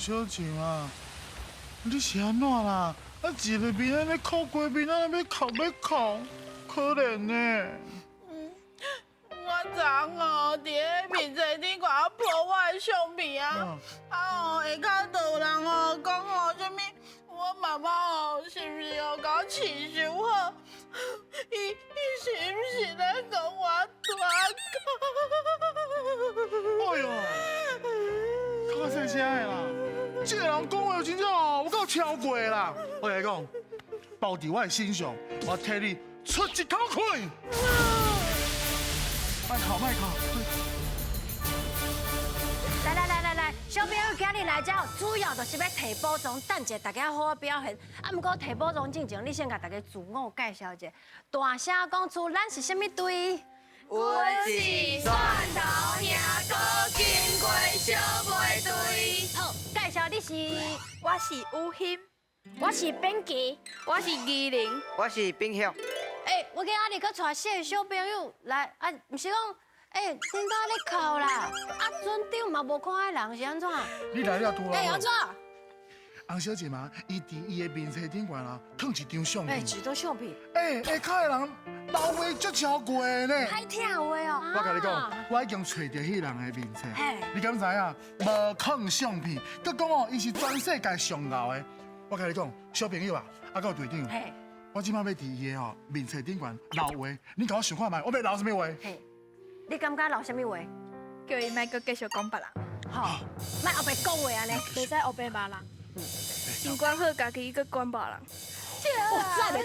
小姐啊，你是按怎啦？啊，一个面按呢哭，规面按呢欲哭欲哭，可怜呢。我昨昏哦，伫咧面册顶悬 po 我的相片啊，啊哦，下跤就有人哦講哦，啥物我媽媽哦，是毋是哦共我飼傷好？伊伊是毋是咧講我大口？哎呦，較細聲的啦，這個人講話真正哦，有夠超過啦。我共你講，包佇我的身上，我替你出一口氣。莫哭莫哭。來來來來來，小朋友今日來遮，主要就是欲提寶藏，等一下大家好好表現。啊，毋過提寶藏進前，你先共大家自我介紹一下，大聲講出咱是啥物隊？阮是蒜頭兄閣金瓜小妹隊。好，介紹你是？我是雨欣，我是炳奇，我是宜玲，我是炳曉。欸，我今仔日閣帶四个小朋友來，啊，毋是講，欸，恁兜咧哭啦，啊，船長嘛無看彼人是按怎？你來了拄啊？欸，按怎？洪小姐嘛，伊佇伊的面冊頂懸啦，囥一張相片。欸，一張相片。欸，下跤的人留話足超過的呢。歹聽話哦。我共你講，我已經揣著彼人的面冊。你敢知影？無囥相片，閣講哦，伊是全世界上𠢕的。我共你講，小朋友啊，啊，閣有隊長。我這擺欲佇伊的吼面冊頂懸留話，你共我想看覓，我欲留啥物話？你感覺留啥物話？叫伊莫閣繼續講別人。好，莫烏白講話按呢，袂使烏白罵人。先管好家己，閣管別人。哇讚的！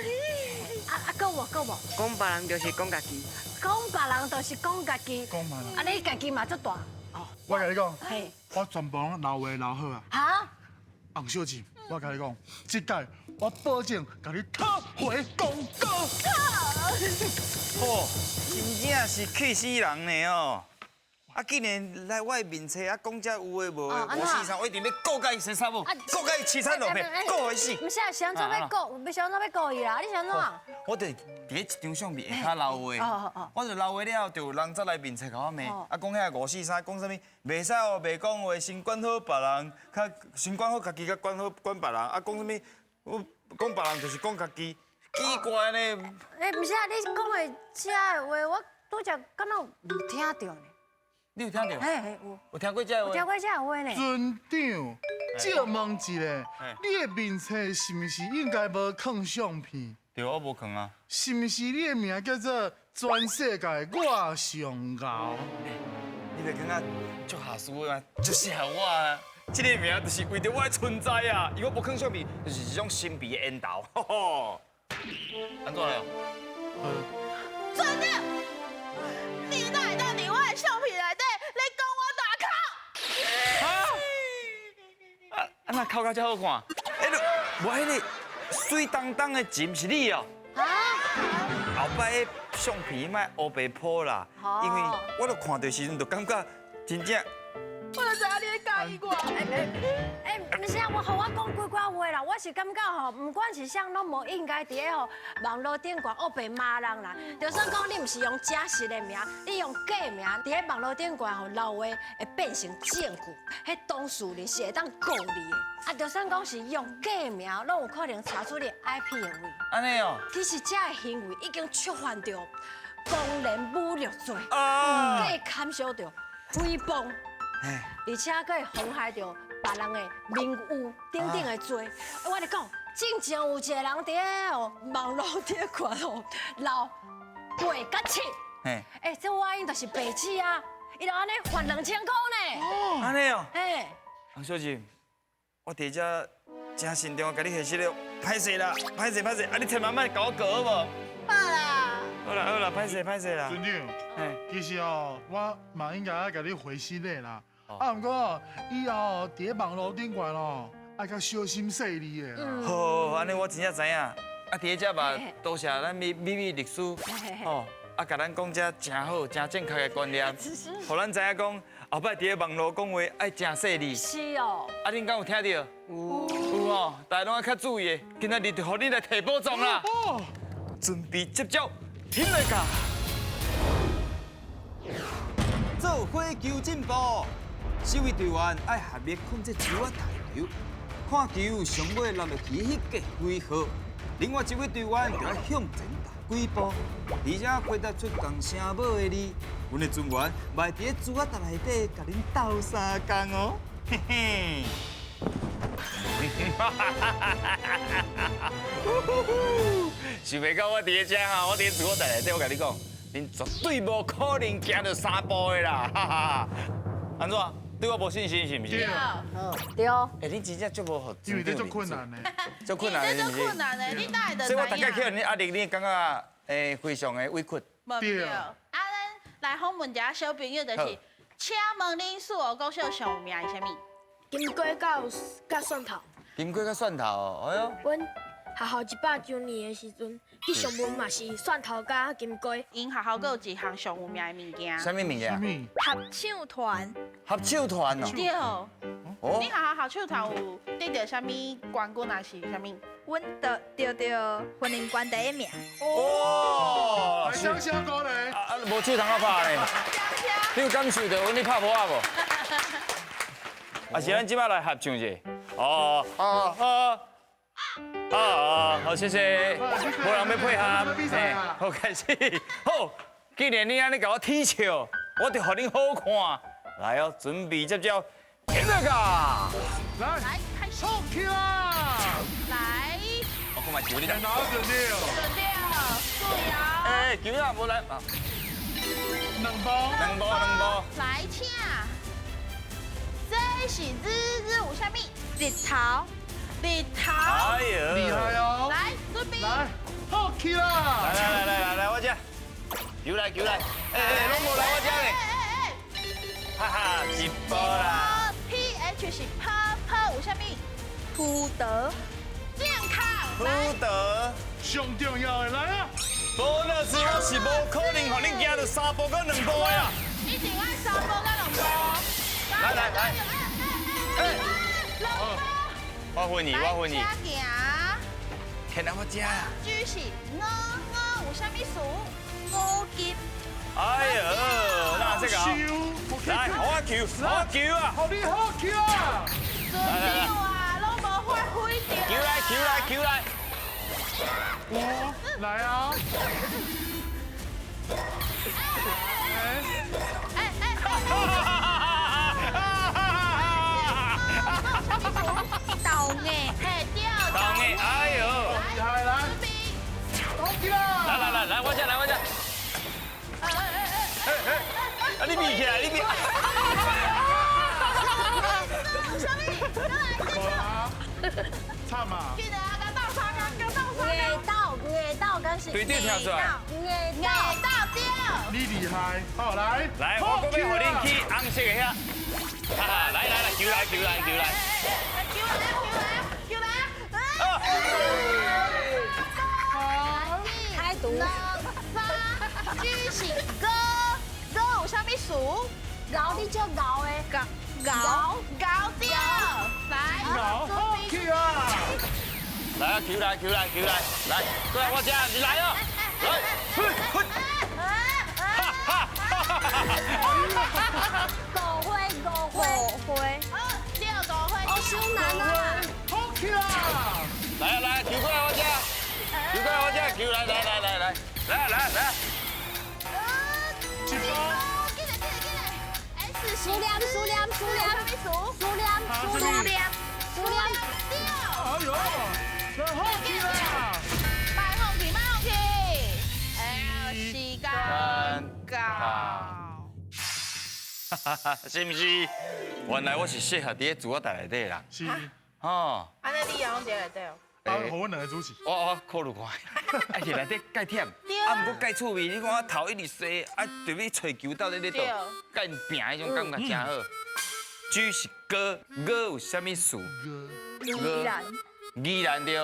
啊啊，閣無閣無？講別人就是講家己。講別人就是講家己。講別人。啊，你家己嘛足大。哦，我共你講，我全部攏留話留好啊。哈？洪小姐，我共你講，這擺我保證共你討回公道。哦，真正是氣死人呢哦！啊，竟然來我的面冊啊，講這有的無的，五四三，我一定欲告共伊生啥無？告共伊凄慘落魄，告伊死。毋是啊，是按怎欲告？欲是按怎欲告伊啦？你是按怎？我就佇咧一張相片下跤留話，我就留話了後，就有人走來面冊共我罵，啊，講遐五四三，講啥物？袂使烏白講話，先管好別人，較先管好家己，閣管好管別人。啊，講啥物？我講別人就是講家己，奇怪呢。欸，毋是啊，你講的這个話，我拄才敢若有聽著呢。你有聽著？嘿嘿，有。有聽過這个話？有聽過這个話呢。船長，借問一下，你的面冊是毋是應該無囥相片？對，我無囥啊。是毋是你的名叫做全世界我上𠢕？你袂感覺足下事嗎？足適合我啊！這個名就是為著我的存在啊！如果無囥相片，就是一種神秘的緣投。按怎了？船長，你哪會當佇我的相片內底咧講我大口？啊！啊！啊那哭甲遮好看？欸，無彼个媠當當的錢是你哦？啊！後擺彼相片莫烏白 po 啦，因為我都看著時陣就感覺真正。我就知影你咧佮意我。欸，毋是啊，我予我講幾寡話啦，我是感覺吼，毋管是啥攏無應該佇咧吼網路頂懸烏白罵人啦。就算講你毋是用真實的名，你用假名佇咧網路頂懸吼留話，會變成證據，彼當事人是會當告你的。啊，就算講是用假名，攏有可能查出你 IP 的位。按呢哦。其實這个行為已經觸犯著公然侮辱罪，閣會牽涉著誹謗。而且閣會妨害著別人的名譽等等的罪。我共你講，進前有一個人佇咧哦網路頂懸哦留8佮7，欸，這原因就是白痴啊！伊就按呢罰2000塊呢。按呢哦。嘿。洪小姐，我佇遮真慎重，共你解釋了，歹勢啦，歹勢歹勢，啊你千萬莫共我告好無？好啦。好啦好啦，歹勢歹勢啦。船長，其實哦，我嘛應該愛共你回失禮啦。啊，毋過以後佇咧網路頂懸哦，愛較小心細膩的啦。好，按呢我真正知影。啊，佇咧遮嘛，多謝咱美美美律師，吼，啊，共咱講這誠好、誠正確的觀念，予咱知影講後擺佇咧網路講話愛誠細膩。是哦。啊，恁敢有聽著？有。有哦，大家攏愛較注意的。今仔日就予恁來提寶藏啦。準備接招，聽來㗎。做伙求進步，守衛隊員愛合力控制球仔台。球，看球上尾落落去彼个几号。另外一位队员就爱向前踏几步，而且回答出仝声母的字，阮的船员嘛会伫咧珠仔台内底共恁斗相共哦，嘿嘿。想袂到我伫咧遮哈，我伫咧珠仔台内底，我共你讲，恁绝对无可能行著三步的啦，哈哈。按怎？对我无信心是毋是？对。对。欸，你真正足无予，因为这足困难的，足困难的，是毋是？困难的，你哪会所以我大概去予你压力，你感觉欸非常的委屈。无对。啊，咱来访问一下小朋友，就是，请问恁四湖国小上有名的啥物？金瓜佮蒜头。金瓜佮蒜头，哎哟。阮学校100周年的时阵，吉祥物嘛是蒜头佮金瓜。𪜶学校阁有一项上有名的物件。啥物物件？合唱团。合唱团哦。对。哦。你学校合唱团有得到啥物冠军还是啥物？阮得著云林县第一名。哦。来，掌声鼓励。啊，无手通啊拍呢？你有感受著阮咧拍波仔无？啊，是咱这摆来合唱者。哦哦哦。啊，好，谢谢，无人欲配合，嘿，好开始，好，既然你按呢共我铁笑，我就予恁好看。来哦，准备接招，起来噶！来，开始，起来！来，我看觅球你来。拿准掉。准掉，注意啊！哎，球啊，无来啊。两步，两步，两步。来，请，这是日日有啥物？日头。日头，哎呦，厉害哦！来，准备，来，好起来！来来来来来，我这，球来球来，哎哎，拢无来我这呢。哈哈，一步啦。 P H 是泡泡有啥物？福德，健康。福德，上重要的来啊！无那是我是无可能予恁行著三步阁两步的啦。一定爱三步阁两步。来来来，哎，我分你，我分你。请行。天来我这。 G 是五五有啥物事？五金。哎呦，那这个，来，我球，我球啊！予你好球啊！来来来啊，拢无发挥著。球来球来球来。五，来啊！哎哎哎！豆芽，嘿对，豆芽，哎呦，厉害来，来来来来，我这来我这。哎哎哎！啊你比起来，你比。啥物？来，继续。惨啊！记得啊，佮斗相共，佮斗相共。硬斗，硬斗，敢是。对对跳出来。硬硬斗对。你厉害，好来。来，我阁欲予恁去红色的遐。哈哈，来来来，球来球来球来。球来球来球来。开毒。两三，G 是哥，哥有啥物事？熬你足熬的。熬熬对。来，熬好起啊！来啊，球来球来球来，来过来我这，你来哦，来，嘿嘿，哈哈哈哈哈！五花五花五花，对，五花。哦，伤难啊！好起啊！来啊来，球过来我这，球过来我这，球来来来来来来来来。一波。进来进来进来。S 数量数量数量数数量数量数量。对。哎呦，来好起啦！卖放弃卖放弃。哎呀，时间到。哈哈，是毋是？原来我是适合伫咧珠仔台内底啦。是。哦。按呢你也拢伫内底哦。啊，予阮两个主持。我考虑看。啊，伫内底盖忝，啊，毋过盖趣味。你看我头一直洗，啊，特别揣球到底咧倒，佮𪜶拚彼种感觉真好。G 是哥，哥有啥物事？宜兰。宜兰对。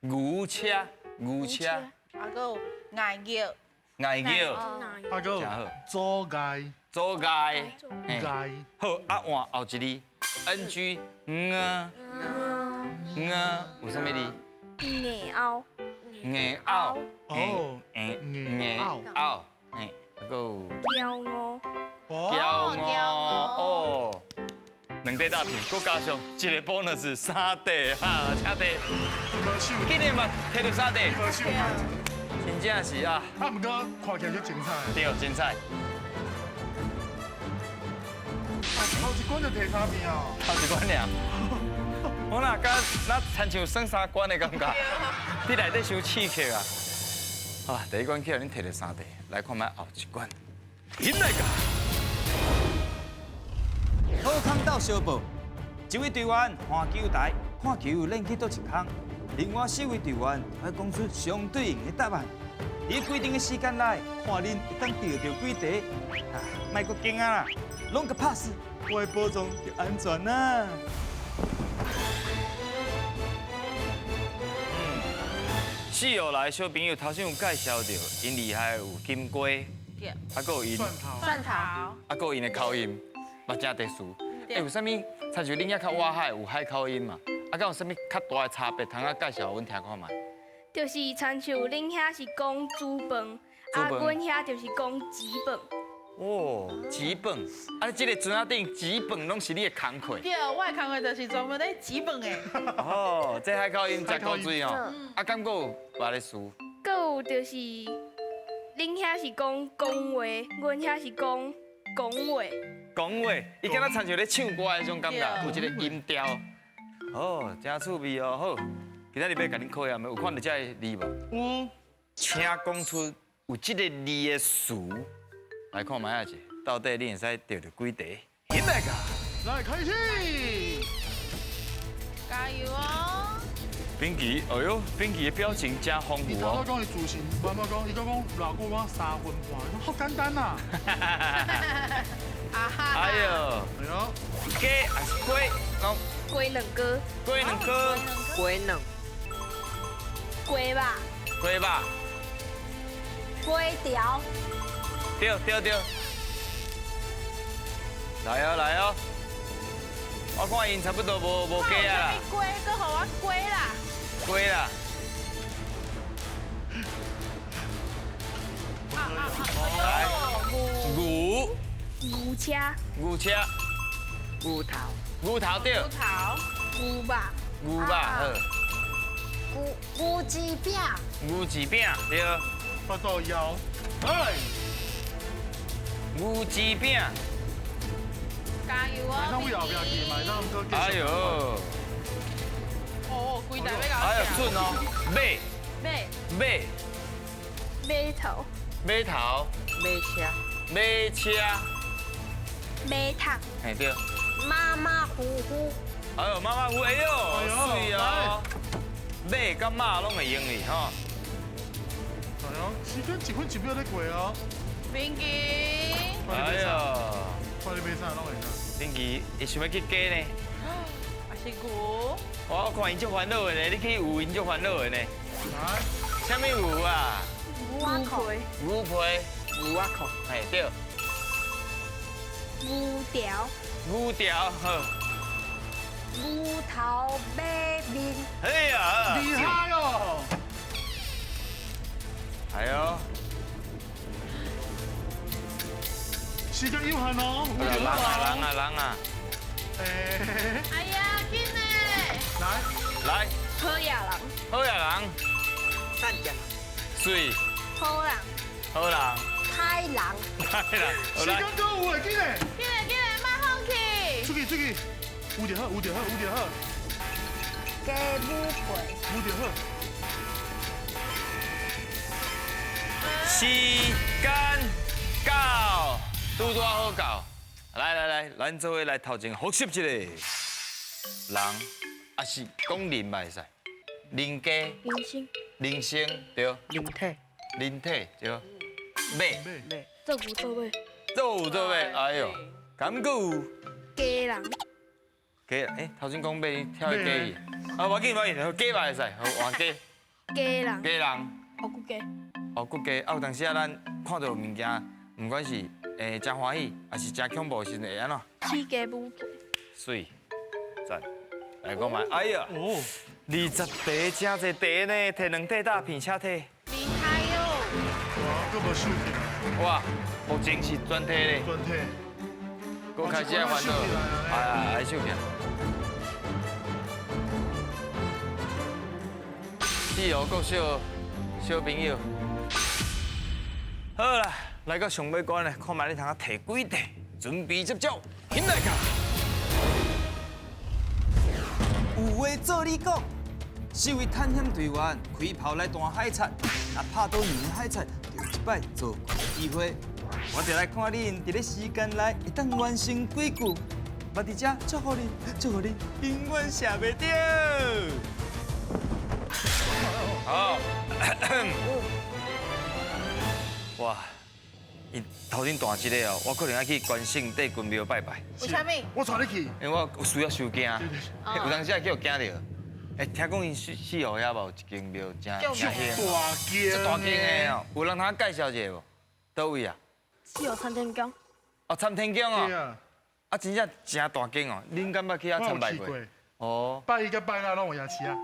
牛车，牛车。啊，阁有硬脚。硬脚。啊，阁有左爱。左爱。爱。好，啊换后一字，N G n n 有啥物字？硬拗。硬拗。哦。硬拗。嘿，啊阁有。骄傲。骄傲。哦。两块大片，阁加上一个 bonus 三块哈，请提。今日嘛提著三块。真正是啊。啊，毋过看起来足精彩。对，精彩。头一关就提三片哦。头一关尔。我若敢若亲像耍三关的感觉，你内底伤刺激啊！啊，第一关去予恁提著三块，来看觅后一关。进来个。好康斗相报，一位队员换球台，看球练去佗一空；另外四位队员爱讲出相对应的答案。伫规定的时间内，看恁会当得著几题。啊，莫阁惊啊啦，拢共拍死，我的宝藏就安全啦。四号来小朋友头先有介绍著，𪜶厉害有金瓜，啊，阁有𪜶蒜头，啊，阁有𪜶的口音，嘛真特殊。欸，有啥物？亲像恁遐较外海有海口音嘛？啊，敢有啥物较大的差别？通仔介绍阮听看觅。就是亲像恁遐是讲煮饭，啊，阮遐就是讲煮饭。哦，煮饭，啊，这个船仔顶煮饭拢是你的工课。对，我的工课就是专门咧煮饭的。哦，这海口音真古锥哦。啊，敢阁有别个词？阁有就是，恁遐是讲讲话，阮遐是讲讲话。讲话，伊敢若亲像咧唱歌的彼种感觉，有一个音调。哦，真趣味哦。好，今仔日欲共恁考验的，有看著这个字无？有。请讲出有这个字的词。来看觅仔者，到底你会使得著几题？起来个！来开始！加油哦！冰淇，哎呦，冰淇的表情真丰富哦。伊头拄讲伊自信，慢慢讲，伊讲讲偌久讲3分半，好简单呐！哎呦，哎呦，鸡还是鸡？讲鸡两个，鸡两个，鸡两，鸡肉，鸡肉，鸡条。对对对，来哦来哦，我看𪜶差不多无鸡啊啦。鸡，阁予我鸡啦。鸡啦。来，牛。牛车。牛车。牛头。牛头对。牛头。牛肉。牛肉好。牛牛舌饼。牛舌饼对。腹肚枵。哎。牛舌饼，加油哦！哎呦，哦，规台欲共哎呦，准哦，马，马，马，马头，马头，马车，马车，马桶，嘿对，马马虎虎，哎呦，马马虎，哎呦，媠哦，马佮马拢会用哩吼。哎呦，时间1分1秒咧过哦。冰淇，哎呦，看你买啥拢会使。冰淇，伊想欲去鸡呢？还是牛？我看𪜶足烦恼的呢，你去有𪜶足烦恼的呢。来，啥物牛啊？牛皮。牛皮。牛仔裤。嘿对。牛条。牛条好。牛头马面。哎呀，厉害哦！哎呦。时间有限哦，人啊人啊人啊！哎呀，紧嘞！来来，好野人，好野人，善良，媠，好人，好人，歹人，歹人，时间够有的，紧嘞！紧嘞紧嘞，莫放弃！出去出去，有就好，有就好，有就好。鸡母皮，有就好。时间到。拄拄好到，来来来，咱做伙来头前复习一下。人，抑是讲人嘛会使，人家，人生，人生对，人体，人体对，马，马，做牛做马，做牛做马，哎呦，敢阁有鸡人，鸡，欸，头先讲马跳去鸡去，啊，无要紧无要紧，鸡嘛会使，好换鸡，鸡人，鸡人，乌骨鸡，乌骨鸡，啊有当时啊，咱看著物件，毋管是真欢喜，抑是真恐怖的时阵，会按怎？起鸡母皮。媠，赞，来讲觅，哎呀，20题真济题呢，提两块大片，请提。厉害哟！哇，阁无手气。哇，目前是全提咧。全提。阁开始爱烦恼，哎呀，爱收起来。四楼国小小朋友，好啦，来到上尾关咧，看觅你通提几题，准备接招，起来卡。有话做你讲，四位探险队员开炮来弹海贼，若拍到两个海贼，就有一摆做怪的机会。我就来看恁伫咧时间内会当完成几句。嘛伫遮祝福恁，祝福恁永远射袂著。好，哇，伊头顶弹这个哦，我可能爱去关圣帝君庙拜拜。为啥物？我带你去。因为我有需要收惊，有当时会叫我惊著。哎，听讲𪜶四四号遐嘛有一间庙，真真大间，真大间的哦。有人通介绍一下无？佗位啊？四号参天宫。哦，参天宫哦。啊，真正真大间哦。恁敢捌去遐参拜过？哦。拜一佮拜六拢有夜市啊。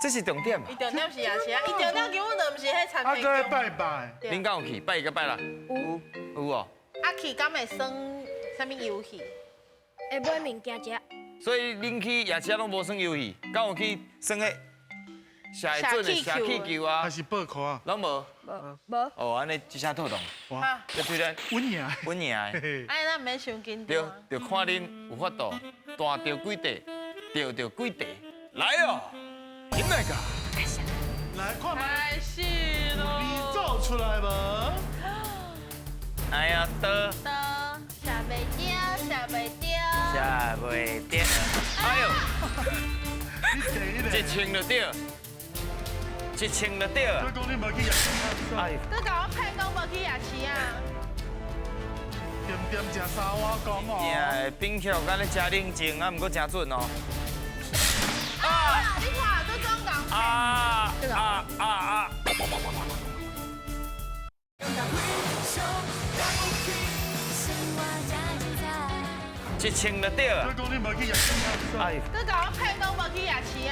这是重点。伊重点是夜市啊，伊重点根本就毋是彼参天宫。啊，阁拜拜。恁敢有去拜一佮拜六？有。有哦。啊，去敢会耍啥物游戏？会买物件食。所以恁去夜市拢无耍游戏，敢有去耍彼射会准的射气球啊？还是报考啊？拢无。无。哦，按呢这声套动。哇！这对咱稳赢，稳赢的。哎，咱毋免伤紧张。对，就看恁有法度弹著几块，著著几块，来哦，进来个。来看觅。开始咯。你做出来无？哎呀，倒。倒，射袂著，射袂著。射袂著。哎呦！一穿就对，一穿就对。你讲你无去夜市啊？哎呦！你共我骗讲无去夜市啊？点点食三碗公哦。真冰巧，敢若真冷静，啊，毋过真准哦。啊！你看，这种人啊啊啊啊！一穿就对啊！你讲你无去夜市啊？哎呦！你共我骗讲无去夜市啊？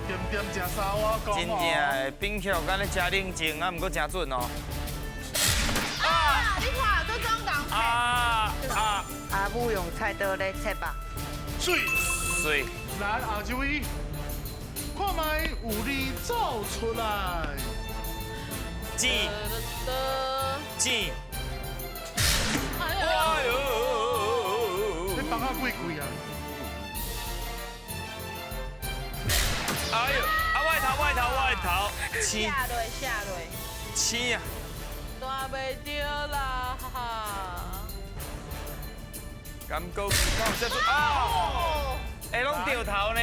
点点食三碗公真正的冰巧，敢若真冷静，啊，毋过真准哦。啊！你看，这种人啊啊！阿母用菜刀咧切肉。水水。来，后一位，看觅有你做出来。剪剪。哎呦！你放啊几贵啊？哎呦！啊，外头外头外头，下落下落，青啊！弹袂著啦，哈哈！敢讲讲这啊？会拢掉头呢？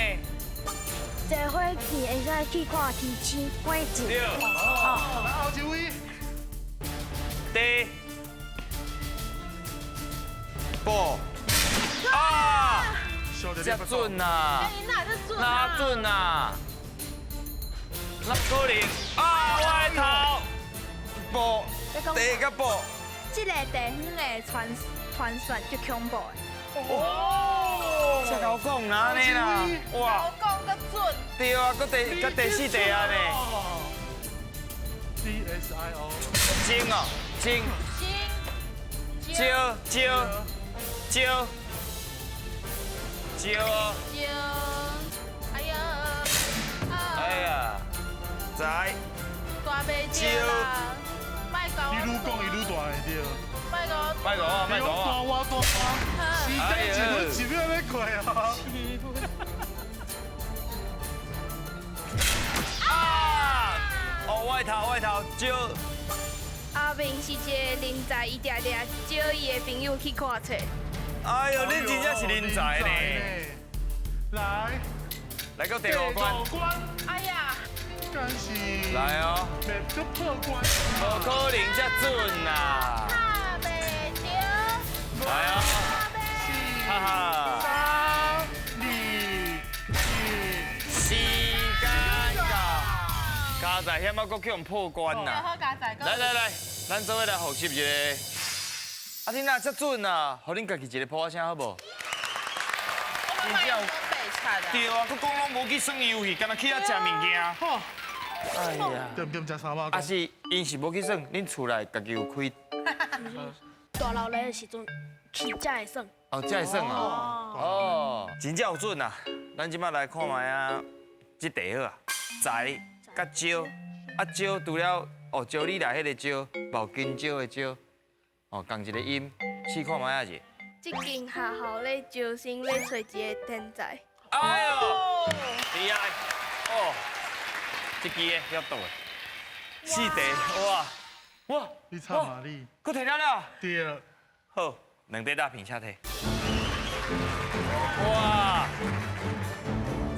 坐火箭会使去看天星，火箭。对。哦，来后一位。地。布。啊！这准啊！哪准啊？哪可能？啊！外头。布。地佮布。这个地方的传传说足恐怖的。哦，这够讲啦，按呢啦，哇，讲阁准。对啊，阁第阁第四题啊呢。 D S I O。金哦，金。金。蕉蕉蕉蕉。蕉。哎呀。哎呀，在。大袂蕉啦。莫讲。伊愈讲伊愈大会对。莫讲。莫讲啊，莫讲啊。我大时间一分一秒咧过啊！啊！哦，外头外头招。阿明是一个人才，伊定定招伊的朋友去看册。哎呦，你真正是人才呢！来，来到第五关。哎呀！敢是。来哦。袂阁破关。无可能这准啦！拍袂著。来哦。哈哈。 3、2、1，时间到，加在险仔，阁去予破关啦！好，加载。来来来，咱做伙来复习一下。啊，你若这准啊，予恁家己一个噗仔声好无？我们讲白贼啊！对啊，阁讲拢无去耍游戏，干焦去遐食物件。哎呀，点点食三碗啊是，𪜶是无去耍，恁厝内家己有开。大大闹热的时阵去才会耍。哦，才会耍啊。哦，真正有准啊！咱这摆来看覓啊，这题好啊，财佮招，啊招除了哦招你来彼个招，无金招的招，哦仝一个音，试看覓啊者。这间学校咧招生咧揣一个天才。哎呦，厉害！哦，这支的遐倒的，四题，哇哇，你惨啊你！阁提了了。对。好，两块大片请提。哇，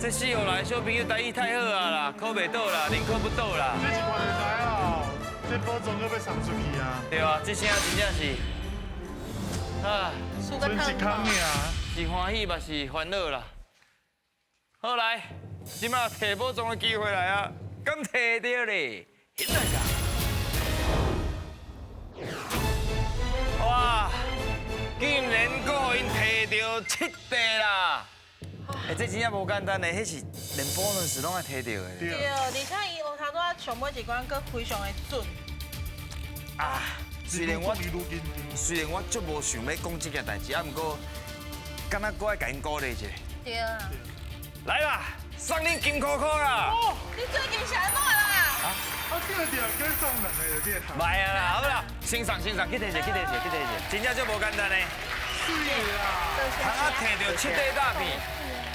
这四号来小朋友台语太好啊啦，考袂倒啦，宁考不倒啦。这一关就知啊，这宝藏阁欲送出去啊。对啊，这声真正是，啊，剩一空尔。是欢喜嘛是烦恼啦。好来，这摆提宝藏的机会来啊，敢提著咧？来个！哇，竟然阁予𪜶提著7块啦！欸，这真正无简单呢，彼是连 bonus 拢爱提著的。对，而且伊学头拄仔上尾一关阁非常的准。啊，虽然我足无想欲讲这件代志，啊，毋过敢若阁爱共𪜶鼓励一下。对啊。来啦，送恁金箍箍啦！哦，你最近是按怎啦？啊，对对，该送两个就对。袂啊啦，好啦，先送先送，去提者，去提者，去提者，真正足无简单呢。是啦，通啊提著7块大片，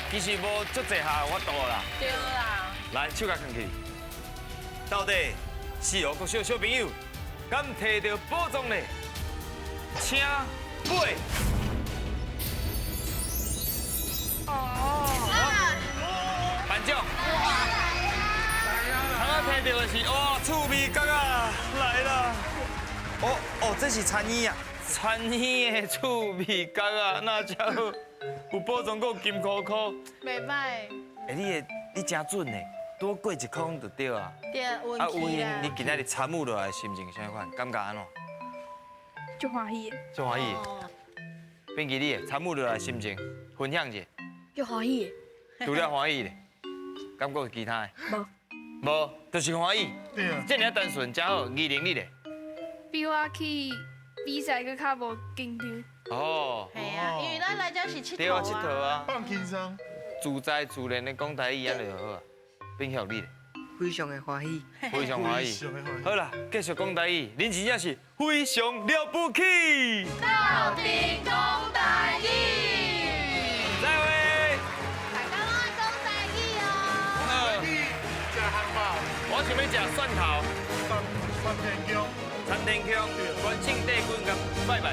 其实无足济下我度啦。对啦。来，手共囥起。到底四号国小小朋友敢提著宝藏呢？请买。哦。班长，刚刚提到的是哇，趣味角啊，来啦！哦哦，这是田耳啊，田耳的趣味角啊，那真好，有宝藏阁有金箍箍，袂歹。欸，你真准呢，多过一空就对啊。对，运气啦。你今仔日参与落来，心情啥款？感觉按怎？足欢喜的。足欢喜。编辑你的参与落来心情，分享一下。足欢喜的。除了欢喜咧，感觉有其他的？无。无，就是欢喜。对啊。这尔单纯，真好。二零你咧？比我去比赛阁较无紧张。哦。系啊，因为咱来这是𨑨迌啊。对啊，𨑨迌啊。放轻松。自在自然的讲台语，按呢就好啊。变晓你咧？非常的欢喜。非常欢喜。好啦，继续讲台语，恁真正是非常了不起。斗阵讲台语。再会。大家拢爱讲台语哦。食汉堡。我想欲食蒜头。参天香。参天香。关圣帝君共拜拜。